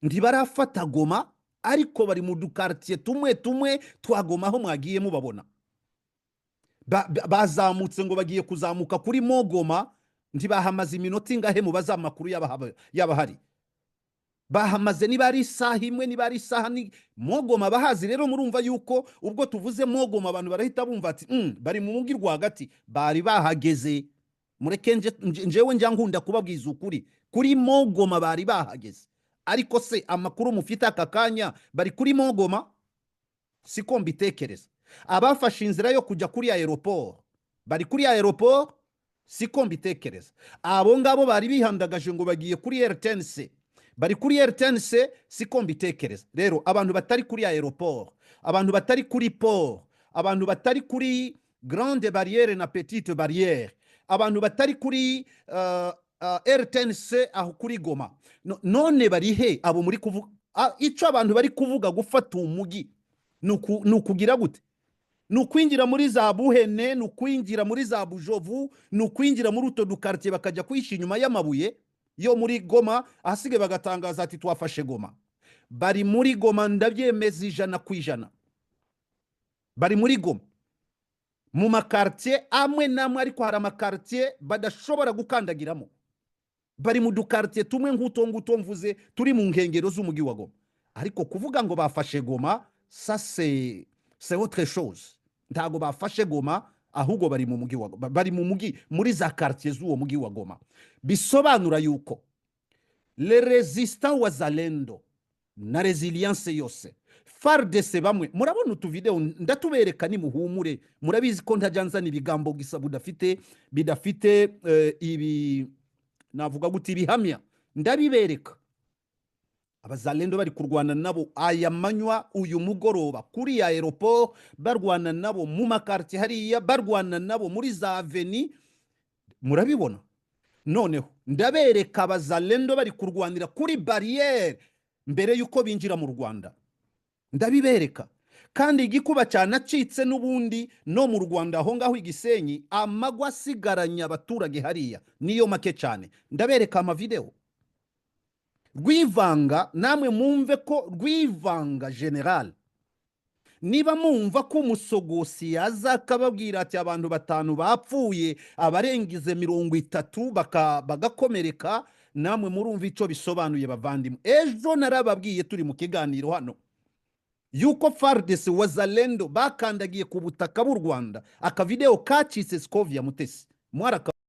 Ntibarafata Goma, ariko bari mu dukaritiye tumwe tumwe twa Goma aho mwagiye mubabona. Bazamutse ngo bagiye kuzamuka kuri Mont Goma, ntibahamaze iminota ingahe? Mubaze amakuru y'abahari. Bahamaze niba ari isaha imwe, niba ari isaha, ni Mont Goma bahazi. Rero murumva yuko ubwo tuvuze Mont Goma, abantu barahita bumva ati bari mu mujyi rwagati, bari bahageze." Mureke njewe njya nkunda kubabwiza ukuri. Kuri Mont Goma bari bahageze, ariko se amakuru mufite aka kanya, bari kuri Mont Goma? Siko mbitekereza. Abafashe inzira yo kujya kuri aéroport bari kuri aéroport? Siko mbitekereza. Abo ngabo bari bihandagaje ngo bagiye kuri RTNC bari kuri RTNC? Siko mbitekereza. Rero abantu batari kuri aéroport, abantu batari kuri port, abantu batari kuri grande barrière na petite barrière, abantu batari kuri RTNC aho kuri Goma, none bari he abo muri kuvuga? Icyo abantu bari kuvuga gufata umugi ni ukugira gute? Ni ukwinjira muri za Buhene, ni ukwinjira muri za Bujovu, ni ukwinjira muri utwo dukaritiye, bakajya kwihisha inyuma y'amabuye yo muri Goma, ahasigaye bagatangaza ati: "Twafashe Goma." Bari muri Goma, ndabyemeza 100%. Bari muri Goma mu makaritiye amwe n'amwe, ariko hari amakaritiye badashobora gukandagiramo. Bari mu dukaritiye tumwe nk'uto nguto mvuze turi mu nkengero z'umujyi wa Goma, ariko kuvuga ngo bafashe Goma, ça c'est autre chose. Ntabwo bafashe Goma, ahubwo bari mu mujyi wa bari mu mujyi, muri za quartier z'uwo mujyi wa Goma. Bisobanura yuko les résistants Wazalendo na résilience yose, FARDC bamwe murabona utuvideo, ndatubereka, nimuhumure. Murabizi ko ntajya nzana ibigambo gusa budafite bidafite ibi navuga gute, ibihamya. Ndabibereka Abazalendo bari kurwana nabo aya manywa, uyu mugoroba, kuri aéroport, barwana nabo mu makarti hariya, barwana nabo muri za avenue, murabibona. Noneho ndabereka Abazalendo bari kurwanira kuri barrière mbere y'uko binjira mu Rwanda, ndabibereka. Kandi igikuba cyanacitse n'ubundi no mu Rwanda, aho ngaho i Gisenyi, amagwa asigaranye abaturage hariya niyo make cyane. Ndabereka amavideo Rwivanga, namwe mwumve ko Rwivanga général, niba mumva ko umusogosi yaza akababwira ati abantu batanu bapfuye, abarengize 30 bagakomereka, namwe murumva icyo bisobanuye. Bavandimwe, ejo narababwiye turi mu kiganiro hano yuko FARDC, Wazalendo bakandagiye ku butaka bw'u Rwanda. Akavideo kacitse, Scovia Mutesi mwaraka.